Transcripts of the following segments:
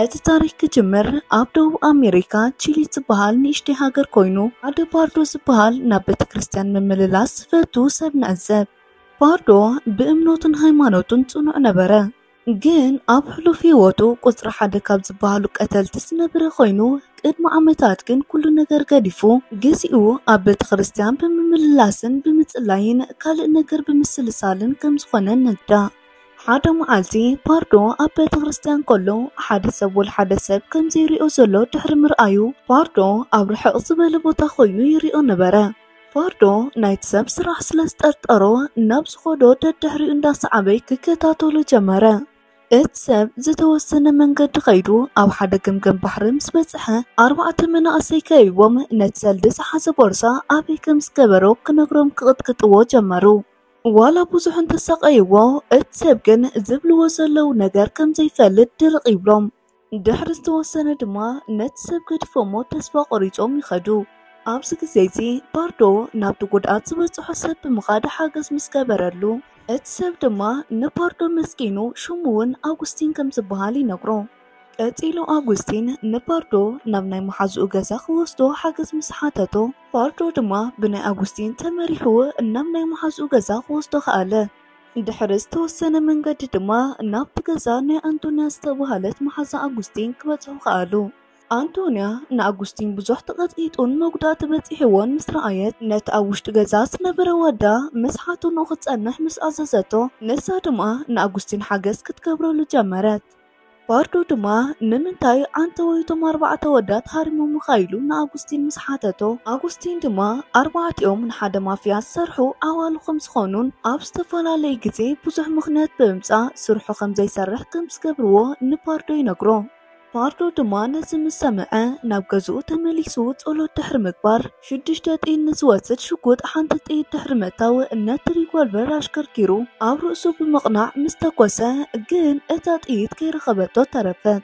እቲ ታሪኽ ክጅምር ኣብ ደቡብ ኣሜሪካ ቺሊ ትበሃል ንእሽተይ ሃገር ኮይኑ፣ ሓደ ፓርዶ ዝበሃል ናብ ቤተ ክርስቲያን ምምልላስ ዝፈቱ ሰብ ንዕዘብ። ፓርዶ ብእምነቱን ሃይማኖቱን ጽኑዕ ነበረ። ግን ኣብ ሕሉፍ ህይወቱ ቁጽሪ ሓደ ካብ ዝበሃሉ ቀተልቲ ዝነበረ ኮይኑ፣ ቅድሚ ዓመታት ግን ኩሉ ነገር ገዲፉ ግዚኡ ኣብ ቤተ ክርስቲያን ብምምልላስን ብምጽላይን ካልእ ነገር ብምስልሳልን ከም ዝኾነ ንርዳእ። ሓደ መዓልቲ ፓርዶ ኣብ ቤተ ክርስቲያን ከሎ ሓደ ሰብ ወላ ሓደ ሰብ ከም ዘይሪኦ ዘሎ ድሕሪ ምርኣዩ፣ ፓርዶ ኣብ ርሕቕ ዝበለ ቦታ ኮይኑ ይሪኦ ነበረ። ፓርዶ ናይቲ ሰብ ስራሕ ስለ ዝጠርጠሮ ናብ ዝኸዶ ደድሕሪኡ እንዳሰዓበ ክከታተሎ ጀመረ። እቲ ሰብ ዝተወሰነ መንገዲ ከይዱ ኣብ ሓደ ገምገም ባሕሪ ምስ በጽሐ፣ ኣርባዕተ መናእሰይ ከቢቦም ነቲ ሰልዲ ዝሓዘ ቦርሳ ኣበይ ከም ዝገበሮ ክነግሮም ክቕጥቅጥዎ ጀመሩ። ዋላ ብዙሕ እንተሳቐይዎ፣ እቲ ሰብ ግን ዝብልዎ ዘለዉ ነገር ከም ዘይፈልጥ ድርቕ ይብሎም። ድሕሪ ዝተወሰነ ድማ ነቲ ሰብ ገዲፎሞ ተስፋ ቆሪጾም ይኸዱ። ኣብዚ ግዜ እዚ ፓርዶ ናብቲ ጉድኣት ዝበጽሖ ሰብ ብምኻድ ሓገዝ ምስ ገበረሉ፣ እቲ ሰብ ድማ ንፓርዶ መስኪኑ ሽሙ እውን ኣጉስቲን ከም ዝበሃል ይነግሮ። ቀጺሉ ኣጉስቲን ንፓርዶ ናብ ናይ መሓዝኡ ገዛ ክወስዶ ሓገዝ ምስ ሓተቶ፣ ፓርዶ ድማ ብናይ ኣጉስቲን ተመሪሑ ናብ ናይ መሓዝኡ ገዛ ክወስዶ ከኣለ። ድሕሪ ዝተወሰነ መንገዲ ድማ ናብቲ ገዛ ናይ ኣንቶንያ ዝተባህለት መሓዛ ኣጉስቲን ክበጽሑ ከኣሉ። ኣንቶንያ ንኣጉስቲን ብዙሕ ተቐጥቂጡን መጉዳእቲ በጺሕዎን ምስ ረኣየት፣ ነቲ ኣብ ውሽጢ ገዛ ዝነበረ ዋዳ ምስ ሓትንኡ ክትጸንሕ ምስ ኣዘዘቶ፣ ንሳ ድማ ንኣጉስቲን ሓገዝ ክትገብረሉ ጀመረት። ፓርዶ ድማ ንምንታይ ዓንተወይ እቶም ኣርባዕተ ኣወዳት ሃሪሞምኻ ኢሉ ንኣጉስቲን ምስ ሓተቶ፣ ኣጉስቲን ድማ ኣርባዕቲኦም ንሓደ ማፍያ ዝሰርሑ ኣዋሉ ከም ዝኾኑን ኣብ ዝተፈላለየ ግዜ ብዙሕ ምኽንያት ብምምጻእ ስርሑ ከም ዘይሰርሕ ከም ዝገብርዎ ንፓርዶ ይነግሮ። ፓርዶ ድማ ነዚ ምስ ሰምዐ ናብ ገዝኡ ተመሊሱ ጸሎት ድሕሪ ምግባር ሽዱሽተ ጥይት ንዝወስድ ሽጉጥ ሓንቲ ጥይት ድሕሪ ምእታው ነቲ ሪቮልቨር ኣሽከርኪሩ ኣብ ርእሱ ብምቕናዕ ምስ ተኮሰ ግን እታ ጥይት ከይረኸበቶ ተረፈት።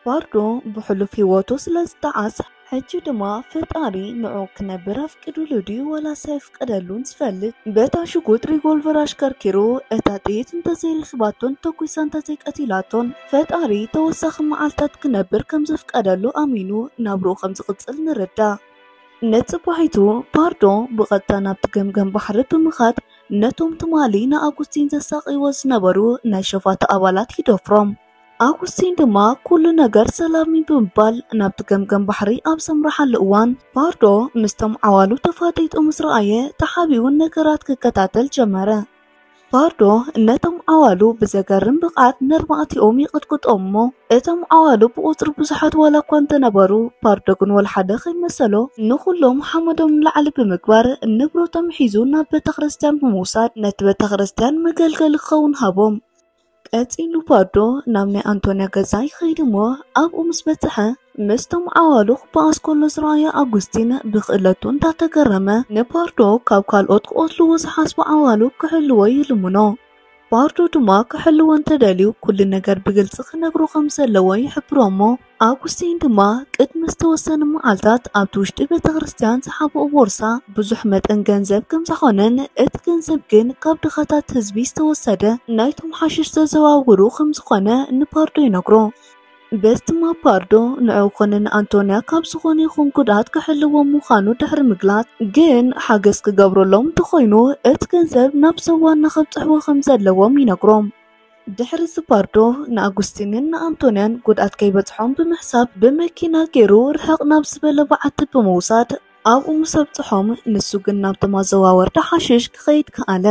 ፓርዶ ብሕሉፍ ህይወቱ ስለ ዝጠዓስ፣ ሕጂ ድማ ፈጣሪ ንዑ ክነብር ኣፍቂዱሉ ድዩ ዋላስ ኣይፍቀደሉን ዝፈልጥ፣ በታ ሽጉጥ ሪቮልቨር ኣሽከርኪሩ እታ ጥይት እንተዘይረኺባቶን ተኩሳ እንተዘይቀቲላቶን፣ ፈጣሪ ተወሳኺ መዓልታት ክነብር ከም ዘፍቀደሉ ኣሚኑ ናብርኡ ከም ዝቕጽል ንርዳእ። ንጽባሒቱ ፓርዶ ብቐጥታ ናብቲ ገምገም ባሕሪ ብምኻድ ነቶም ትማሊ ንኣጉስቲን ዘሳቕይዎ ዝነበሩ ናይ ሸፋቱ ኣባላት ይደፍሮም። ኣጉስቲን ድማ ኩሉ ነገር ሰላም እዩ ብምባል ናብቲ ገምገም ባሕሪ ኣብ ዘምርሓሉ እዋን፣ ፓርዶ ምስቶም ዓዋሉ ተፋጢጡ ምስ ረኣየ፣ ተሓቢኡ ነገራት ክከታተል ጀመረ። ፓርዶ ነቶም ዓዋሉ ብዘገርም ብቕዓት ነርባዕቲኦም ይቕጥቅጦም እሞ፣ እቶም ዓዋሉ ብቑጽሪ ብዙሓት ዋላ እኳ እንተነበሩ፣ ፓርዶ ግን ወላ ሓደ ከይመሰሎ ንኹሎም ሓመዶም ንላዕሊ ብምግባር ንብረቶም ሒዙ ናብ ቤተ ክርስቲያን ብምውሳድ ነቲ ቤተ ክርስቲያን መገልገሊ ክኸውን ሃቦም። ቀጺሉ ፓርዶ ናብ ናይ ኣንቶንያ ገዛ ይኸይድ እሞ ኣብኡ ምስ በጽሐ ምስቶም ዓዋሉ ክበኣስ ከሎ ዝረኣዮ ኣጉስቲን ብኽእለቱ እንዳተገረመ ንፓርዶ ካብ ካልኦት ክቐትልዎ ዝሓስቡ ዓዋሉ ክሕልዎ ይልምኖ። ፓርዶ ድማ ክሕልዎ እንተደልዩ ኩሉ ነገር ብግልጺ ክነግሮ ከም ዘለዎ ይሕብሮ እሞ ኣጉስቲን ድማ ቅድሚ ዝተወሰነ መዓልታት ኣብቲ ውሽጢ ቤተ ክርስቲያን ዝሓብኦ ቦርሳ ብዙሕ መጠን ገንዘብ ከም ዝኾነን እቲ ገንዘብ ግን ካብ ድኻታት ህዝቢ ዝተወሰደ ናይቶም ሓሽሽ ዘዘዋውሩ ከም ዝኾነ ንፓርዶ ይነግሮ። በዚ ድማ ፓርዶ ንዕኡ ኮነ ንኣንቶንያ ካብ ዝኾነ ይኹን ጉድኣት ክሕልዎም ምዃኑ ድሕሪ ምግላጽ ግን ሓገዝ ክገብረሎም እንተኾይኑ እቲ ገንዘብ ናብ ሰብ ዋና ከብጽሕዎ ከም ዘለዎም ይነግሮም። ድሕሪ እዚ ፓርዶ ንኣጉስቲንን ንኣንቶንያን ጉድኣት ከይበጽሖም ብምሕሳብ ብመኪና ገይሩ ርሕቕ ናብ ዝበለ በዓቲ ብምውሳድ ኣብኡ ምስ ኣብጽሖም ንሱ ግን ናብቶም ኣዘዋወርቲ ሓሽሽ ክኸይድ ከኣለ።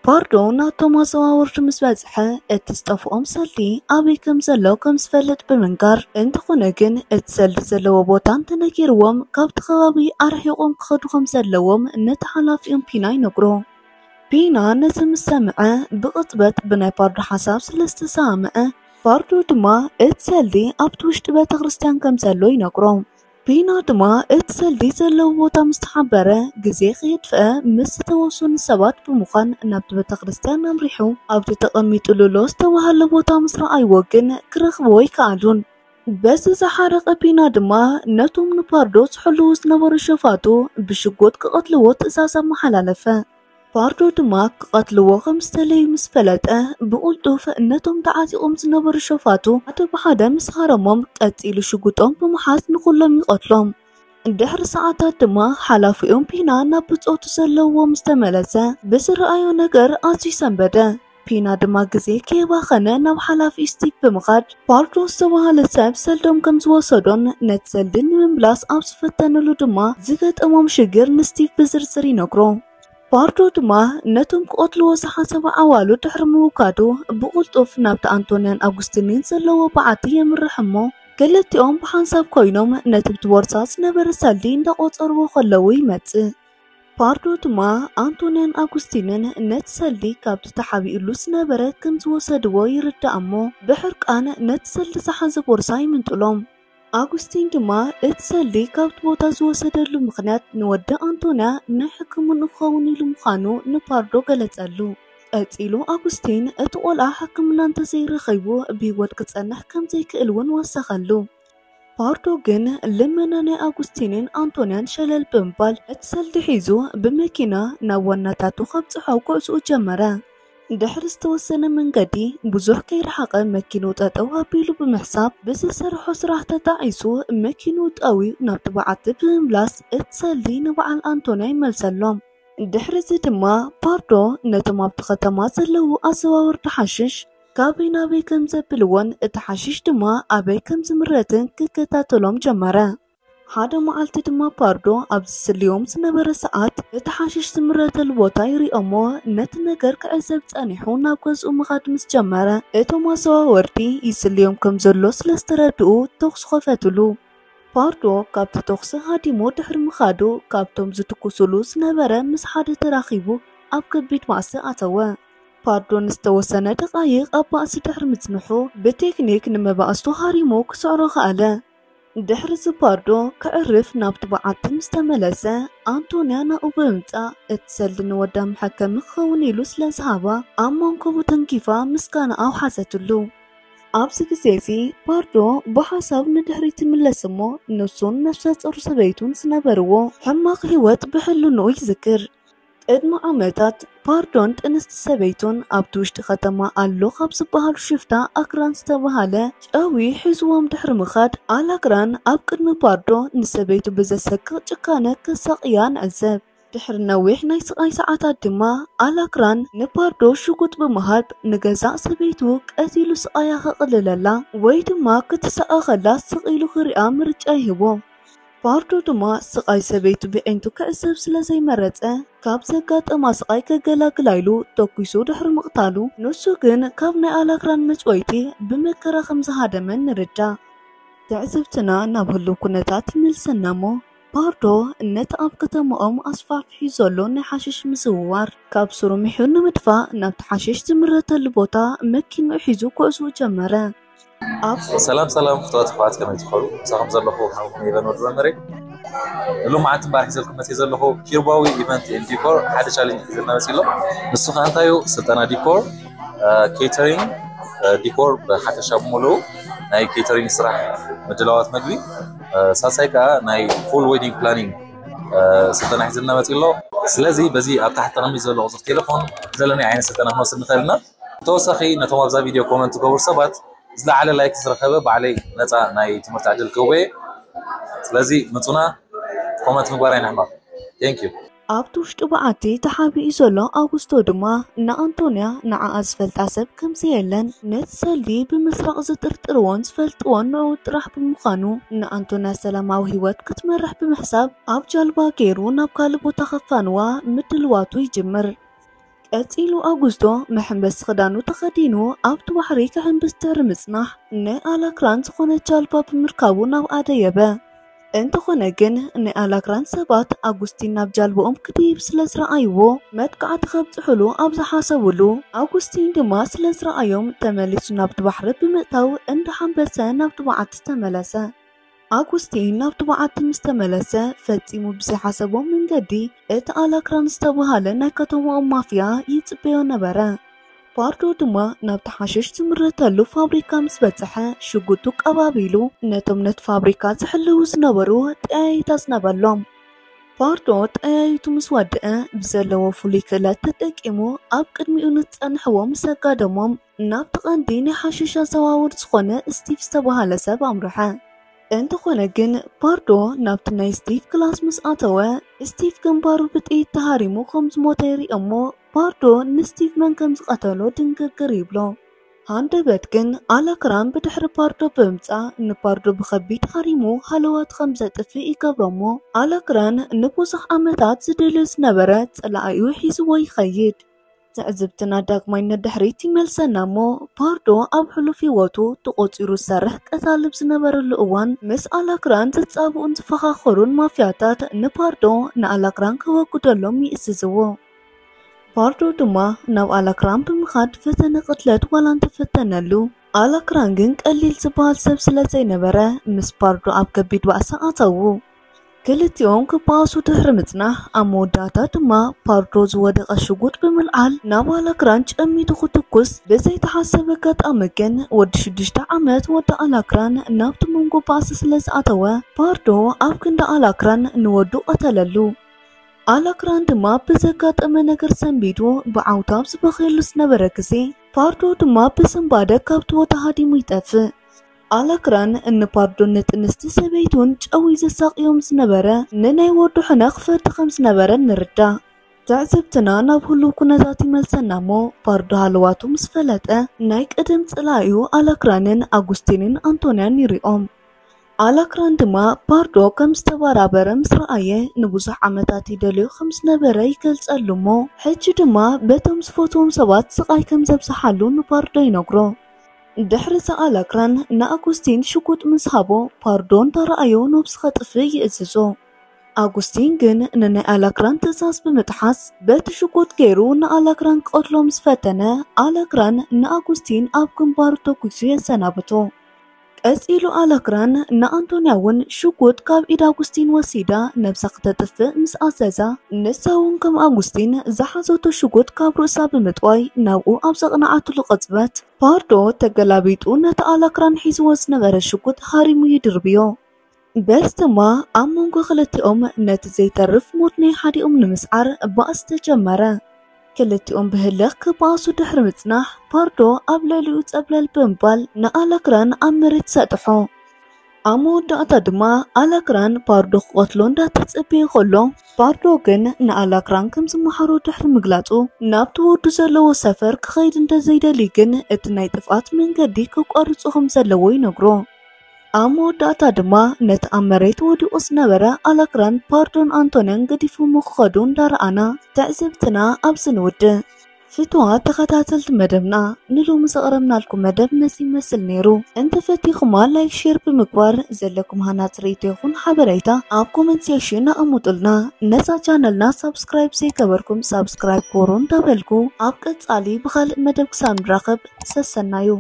ፓርዶ ናብቶም ኣዘዋወርቲ ምስ በጽሐ እቲ ዝጠፍኦም ሰልዲ ኣበይ ከም ዘሎ ከም ዝፈልጥ ብምንጋር፣ እንተኾነ ግን እቲ ሰልዲ ዘለዎ ቦታ እንተነጊርዎም ካብቲ ከባቢ ኣርሒቖም ክኸዱ ከም ዘለዎም ነቲ ሓላፊኦም ፒና ይነግሮ። ፒና ነዚ ምስ ሰምዐ ብቕጽበት ብናይ ፓርዶ ሓሳብ ስለ ዝተሰማምዐ፣ ፓርዶ ድማ እቲ ሰልዲ ኣብቲ ውሽጢ ቤተ ክርስቲያን ከም ዘሎ ይነግሮ። ፒና ድማ እቲ ሰልዲ ዘለዎ ቦታ ምስ ተሓበረ፣ ግዜ ከየጥፍአ ምስ ዝተወሰኑ ሰባት ብምዃን ናብቲ ቤተ ክርስቲያን ኣምሪሑ ኣብቲ ተቐሚጡ ሉሎ ዝተባህለ ቦታ ምስ ረኣይዎ ግን ክረኽብዎ ኣይከኣሉን። በዚ ዝሓረቐ ፒና ድማ ነቶም ንፓርዶ ዝሕልዉ ዝነበሩ ሸፋቱ ብሽጉጥ ክቐትልዎ ትእዛዝ ኣመሓላለፈ። ፓርዶ ድማ ክቐትልዎ ከም ዝተለዩ ምስ ፈለጠ፣ ብቕልጡፍ ነቶም ተዓጢቖም ዝነበሩ ሸፋቱ ሓደ ብሓደ ምስ ሃረሞም፣ ቀጺሉ ሽጉጦም ብምሓዝ ንኹሎም ይቐትሎም። ድሕሪ ሰዓታት ድማ ሓላፊኦም ፒና ናብ ብጾቱ ዘለዎ ምስ ተመለሰ፣ ብዝረኣዮ ነገር ኣዝዩ ሰንበደ። ፒና ድማ ግዜ ከየባኸነ ናብ ሓላፊ ስቲቭ ብምኻድ፣ ፓርዶ ዝተባህለ ሰብ ሰልዶም ከም ዝወሰዶን ነቲ ሰልዲ ንምምላስ ኣብ ዝፈተነሉ ድማ ዝገጠሞም ሽግር ንስቲቭ ብዝርዝር ይነግሮ። ፓርዶ ድማ ነቶም ክቐትልዎ ዝሓሰቡ ዓዋሉ ድሕሪ ምውጋዱ፣ ብቕልጡፍ ናብቲ ኣንቶንያን ኣጉስቲንን ዘለዎ በዓቲ የምርሕ እሞ፣ ክልቲኦም ብሓንሳብ ኮይኖም ነቲ ብቲ ቦርሳ ዝነበረ ሰልዲ እንዳቖጸርዎ ከለዉ ይመጽእ። ፓርዶ ድማ ኣንቶንያን ኣጉስቲንን ነቲ ሰልዲ ካብቲ ተሓቢእሉ ዝነበረ ከም ዝወሰድዎ ይርዳእ እሞ፣ ብሕርቃን ነቲ ሰልዲ ዝሓዘ ቦርሳ ይምንጥሎም። ኣጉስቲን ድማ እቲ ሰልዲ ካብቲ ቦታ ዝወሰደሉ ምኽንያት ንወዲ ኣንቶንያ ናይ ሕክምንኡ ክኸውን ኢሉ ምዃኑ ንፓርዶ ገለጸሉ። ቀጺሉ ኣጉስቲን እቲ ቆልዓ ሕክምና እንተዘይረኺቡ ብህይወት ክጸንሕ ከም ዘይክእል እውን ወሰኸሉ። ፓርዶ ግን ልመና ናይ ኣጉስቲንን ኣንቶንያን ሸለል ብምባል እቲ ሰልዲ ሒዙ ብመኪና ናብ ዋናታቱ ከብጽሖ ጉዕዝኡ ጀመረ። ድሕሪ ዝተወሰነ መንገዲ ብዙሕ ከይረሓቐ መኪንኡ ጠጠው ኣቢሉ ብምሕሳብ ብዝሰርሖ ስራሕ ተጣዒሱ መኪንኡ ጠውዩ ናብቲ በዓቲ ብምምላስ እቲ ሰልዲ ንበዓል ኣንቶንያ ይመልሰሎም። ድሕሪ እዚ ድማ ፓርዶ ነቶም ኣብቲ ከተማ ዘለዉ ኣዘዋወርቲ ሓሽሽ ካበይ ናበይ ከም ዘብልዎን እቲ ሓሽሽ ድማ ኣበይ ከም ዝምረትን ክከታተሎም ጀመረ። ሓደ መዓልቲ ድማ ፓርዶ ኣብ ዝስልዮም ዝነበረ ሰዓት እቲ ሓሽሽ ዝምረተሉ ቦታ ይሪኦሞ ነቲ ነገር ክዕዘብ ጸኒሑ ናብ ገዝኡ ምኻድ ምስ ጀመረ እቶም ኣዘዋወርቲ ይስልዮም ከም ዘሎ ስለ ዝተረድኡ ተኹሲ ከፈትሉ። ፓርዶ ካብቲ ተኹሲ ሃዲሙ ድሕሪ ምኻዱ ካብቶም ዝትኩስሉ ዝነበረ ምስ ሓደ ተራኺቡ ኣብ ከቢድ ባእሲ ኣተወ። ፓርዶ ንዝተወሰነ ደቓይቕ ኣብ ባእሲ ድሕሪ ምጽንሑ ብቴክኒክ ንመባእስቱ ሃሪሙ ክስዕሮ ከኣለ። ድሕሪ እዚ ፓርዶ ክዕርፍ ናብቲ በዓቲ ምስ ተመለሰ ኣንቶንያ ናብኡ ብምምጻእ እቲ ሰልዲ ንወዳ መሐከሚ ክኸውን ኢሉ ስለ ዝሃባ ኣብ መንኮቡ ተንኪፋ ምስጋና ኣውሓሰትሉ። ኣብዚ ግዜ እዚ ፓርዶ ብሓሳብ ንድሕሪት ይምለስ እሞ ንሱን ነፍሰ ጾር ሰበይቱን ዝነበርዎ ሕማቕ ህይወት ብሕልንኡ ይዝክር። ቅድሚ ዓመታት ፓርዶን ጥንስቲ ሰበይቱን ኣብቲ ውሽጢ ከተማ ኣሎ ካብ ዝበሃሉ ሽፍታ ኣክራን ዝተባሃለ ጨዊ ሒዝዎም ድሕሪ ምኻድ ኣላክራን ኣብ ቅድሚ ፓርዶ ንሰበይቱ ብዘሰክቕ ጭካነ ከሳቕያ ንዕዘብ። ድሕሪ ነዊሕ ናይ ስቓይ ሰዓታት ድማ ኣላክራን ንፓርዶ ሽጉጥ ብምሃብ ንገዛእ ሰበይቱ ቀቲሉ ስቓያ ከቕልለላ ወይ ድማ ክትሰቐ ከላ ስቕ ኢሉ ክሪኣ ምርጫ ይህቦ። ፓርዶ ድማ ስቓይ ሰበይቱ ብዒንቱ ክዕዘብ ስለ ዘይመረጸ ካብ ዘጋጠማ ስቓይ ከገላግላ ኢሉ ተኲሱ ድሕሪ ምቕታሉ ንሱ ግን ካብ ናይ ኣላክራን መጭወይቲ ብመከራ ከም ዝሃደመ ንርዳእ። ትዕዝብትና ናብ ህሉው ኩነታት ይምልሰና እሞ ፓርዶ ነቲ ኣብ ከተማኦም ኣስፋሕፊሑ ዘሎ ናይ ሓሽሽ ምዝውዋር ካብ ስሩ ምሒሩ ንምጥፋእ ናብቲ ሓሽሽ ዝምረተሉ ቦታ መኪንኡ ሒዙ ጉዕዝኡ ጀመረ። ኣብ ሰላም ሰላም ፍትዋት ኣሕዋት ከመይ ትኾኑ? ምሳኹም ዘለኹ ሓውኩም ኢቨን ወዲ መመሬ። ሎማዓንቲ እምበኣር ሒዘልኩም መፅእ ዘለኹ ኪርባዊ ኢቨንት ኤንድ ዲኮር ሓደ ቻሌንጅ ሒዘልና መፅእ ኣሎ። ንሱ ከዓ እንታይ እዩ? ስልጠና ዲኮር፣ ኬተሪንግ፣ ዲኮር ብሓፈሻ ብምሉኡ ናይ ኬተሪንግ ስራሕ ምድላዋት መግቢ፣ ሳልሳይ ከዓ ናይ ፉል ዌዲንግ ፕላኒንግ ስልጠና ሒዘልና መፅእ ኣሎ። ስለዚ በዚ ኣብ ታሕቲ ተቐሚጥ ዘሎ ቁፅሪ ቴሌፎን ዘለናይ ዓይነት ስልጠና ክንወስድ ንኽእል ኢና። ብተወሳኺ ነቶም ኣብዛ ቪድዮ ኮመንት ትገብሩ ሰባት ዝለዓለ ላይክ ዝረኸበ ባዕለይ ነፃ ናይ ትምህርቲ ዕድል ክህቦ እየ። ስለዚ ምፁና፣ ኮመንት ምግባር ኣይንሕመቕ። Thank you። ኣብቲ ውሽጢ በዓቲ ተሓቢኡ ዘሎ ኣጉስቶ ድማ ንኣንቶንያ ንዓኣ ዝፈልጣ ሰብ ከምዘየለን ነቲ ሰልዲ ብምስራቕ ዝጥርጥርዎን ዝፈልጥዎን ንዕኡ ጥራሕ ብምዃኑ ንኣንቶንያ ሰላማዊ ህይወት ክትመርሕ ብምሕሳብ ኣብ ጃልባ ገይሩ ናብ ካልእ ቦታ ከፋንዋ ምድልዋቱ ይጅምር። ቀጺሉ ኣጉስቶ መሐንበሲ ክዳኑ ተኸዲኑ ኣብቲ ባሕሪ ክሕንብስ ድሕሪ ምጽናሕ ናይ ኣላክራን ዝኾነት ጃልባ ብምርካቡ ናብኣ ደየበ። እንተኾነ ግን ናይ ኣላክራን ሰባት ኣጉስቲን ናብ ጃልባኦም ክድይብ ስለ ዝረኣይዎ መጥቃዕቲ ከብጽሑሉ ኣብ ዝሓሰቡሉ ኣጉስቲን ድማ ስለ ዝረኣዮም ተመሊሱ ናብቲ ባሕሪ ብምእታው እንዳሓንበሰ ናብቲ በዓቲ ተመለሰ። ኣጉስቲን ናብቲ በዓቲ ምስ ተመለሰ ፈጺሙ ብዘይሓሰቦ መንገዲ እቲ ኣላክራን ዝተባህለ ናይ ከተማኦም ማፍያ ይጽበዮ ነበረ። ፓርዶ ድማ ናብቲ ሓሽሽ ዝምረተሉ ፋብሪካ ምስ በጽሐ ሽጉጡ ቀባቢሉ ነቶም ነቲ ፋብሪካ ዝሕልዉ ዝነበሩ ጠያይታ ዝነበሎም። ፓርዶ ጠያይቱ ምስ ወድአ ብዘለዎ ፍሉይ ክእለት ተጠቂሙ ኣብ ቅድሚኡ ንዝጸንሕዎ ምስ ኣጋደሞም ናብቲ ቀንዲ ናይ ሓሽሽ ኣዘዋውር ዝኾነ ስቲቭ ዝተባህለ ሰብ ኣምርሐ። እንተኾነ ግን ፓርዶ ናብቲ ናይ ስቲቭ ክላስ ምስ ኣተወ ስቲቭ ግንባሩ ብጥይት ተሃሪሙ ከም ዝሞተ ይርኢ እሞ ፓርዶ ንስቲቭ መን ከም ዝቐተሎ ድንግርግር ይብሎ። ሃንደበት ግን ኣላክራን ብድሕሪ ፓርዶ ብምጻ ንፓርዶ ብኸቢድ ሃሪሙ ሃለዋት ከም ዘጥፍእ ይገብሮ እሞ ኣላክራን ንብዙሕ ዓመታት ዝደልዮ ዝነበረ ጸላኢኡ ሒዝዎ ይኸይድ። ትዕዝብትና ዳግማይ ንድሕሪት ይመልሰና እሞ ፓርዶ ኣብ ሕሉፍ ህይወቱ ተቖጺሩ ዝሰርሕ ቀታሊ ብዝነበረሉ እዋን ምስ ኣላክራን ዝጻብኡን ዝፈኻኸሩን ማፍያታት ንፓርዶ ንኣላክራን ከወግደሎም ይእዝዝዎ። ፓርዶ ድማ ናብ ኣላክራን ብምኻድ ፈተነ ቅትለት ዋላ እንተፈተነሉ ኣላክራን ግን ቀሊል ዝበሃል ሰብ ስለ ዘይነበረ ምስ ፓርዶ ኣብ ከቢድ ባእሲ ኣተዉ። ክልቲኦም ክበኣሱ ድሕሪ ምጽናሕ ኣብ መወዳእታ ድማ ፓርዶ ዝወደቐ ሽጉጥ ብምልዓል ናብ ኣላክራን ጨሚቱ ክትኩስ ብዘይተሓሰበ ኣጋጣሚ ግን ወዲ ሽዱሽተ ዓመት ወዲ ኣላክራን ናብቲ መንጎ ባእሲ ስለ ዝኣተወ ፓርዶ ኣብ ክንዲ ኣላክራን ንወዱ ቀተለሉ። ኣላክራን ድማ ብዘጋጠመ ነገር ሰንቢዱ ብዓውታ ኣብ ዝበኸየሉ ዝነበረ ግዜ ፓርዶ ድማ ብስንባደ ካብቲ ቦታ ሃዲሙ ይጠፍእ። ኣላክራን ንፓርዶን ንጥንስቲ ሰበይቱን ጨዊ ዘሳቕዮም ዝነበረ ንናይ ወዱ ሕነ ክፈዲ ከም ዝነበረ ንርዳእ። ትዕዝብትና ናብ ህሉው ኩነታት ይመልሰና እሞ ፓርዶ ሃለዋቱ ምስ ፈለጠ ናይ ቀደም ጸላኢኡ ኣላክራንን ኣጉስቲንን ኣንቶንያን ይሪኦም። ኣላክራን ድማ ፓርዶ ከም ዝተበራበረ ምስ ረኣየ ንብዙሕ ዓመታት ይደልዮ ከም ዝነበረ ይገልጸሉ እሞ ሕጂ ድማ በቶም ዝፈትዎም ሰባት ስቓይ ከም ዘብዝሓሉ ንፓርዶ ይነግሮ። ድሕሪ እዚ ኣላክራን ንኣጉስቲን ሽጉጥ ምስ ሃቦ ፓርዶ እንዳረኣዮ ነብሱ ከጥፍእ ይእዝዞ። ኣጉስቲን ግን ንናይ ኣላክራን ትእዛዝ ብምጥሓስ በቲ ሽጉጥ ገይሩ ንኣላክራን ክቐትሎ ምስ ፈተነ ኣላክራን ንኣጉስቲን ኣብ ግንባሩ ተኩሱ የሰናብቶ። ቀጺሉ ኣላክራን ንኣንቶንያ እውን ሽጉጥ ካብ ኢድ ኣጉስቲን ወሲዳ ነብሳ ክተጥፍእ ምስ ኣዘዛ ንሳ እውን ከም ኣጉስቲን ዝሓዘቶ ሽጉጥ ካብ ርእሳ ብምጥዋይ ናብኡ ኣብ ዘቕንዓትሉ ቅጽበት ፓርዶ ተገላቢጡ ነቲ ኣላክራን ሒዝዎ ዝነበረ ሽጉጥ ሃሪሙ ይድርብዮ። በዚ ድማ ኣብ መንጎ ክልቲኦም ነቲ ዘይተርፍ ሞት ናይ ሓዲኦም ንምስዓር ባእሲ ተጀመረ። ክልቲኦም ብህልኽ ክባእሱ ድሕሪ ምጽናሕ ፓርዶ ኣብ ልዕሊኡ ጸብለል ብምባል ንኣላክራን ኣብ መሬት ሰጥሖ። ኣብ መወዳእታ ድማ ኣላክራን ፓርዶ ክቐትሎ እንዳተጸበየ ከሎ ፓርዶ ግን ንኣላክራን ከም ዝመሓሮ ድሕሪ ምግላጹ ናብቲ ወዱ ዘለዎ ሰፈር ክኸይድ እንተዘይደሊ ግን እቲ ናይ ጥፍኣት መንገዲ ከቋርጾ ከም ዘለዎ ይነግሮ። ኣብ መወዳእታ ድማ ነቲ ኣብ መሬት ወዲቑ ዝነበረ ኣላክራን ፓርዶን ኣንቶንያን ገዲፎሞ ክኸዱ እንዳረኣና ትዕዝብትና ኣብዚ ንውድእ። ፍትዋ ተኸታተልቲ መደብና ንሎሚ ዘቕረብናልኩም መደብ ነዚ ይመስል ነይሩ። እንተፈቲኹማ ላይክ ሼር ብምግባር ዘለኩም ሃናጽ ርእይቶ ይኹን ሓበሬታ ኣብ ኮመንት ሴክሽን ኣቐምጡልና። ነዛ ቻነልና ሳብስክራይብ ዘይገበርኩም ሳብስክራይብ ግበሩ እንዳበልኩ ኣብ ቀጻሊ ብኻልእ መደብ ክሳብ ንራኸብ ሰሰናዩ።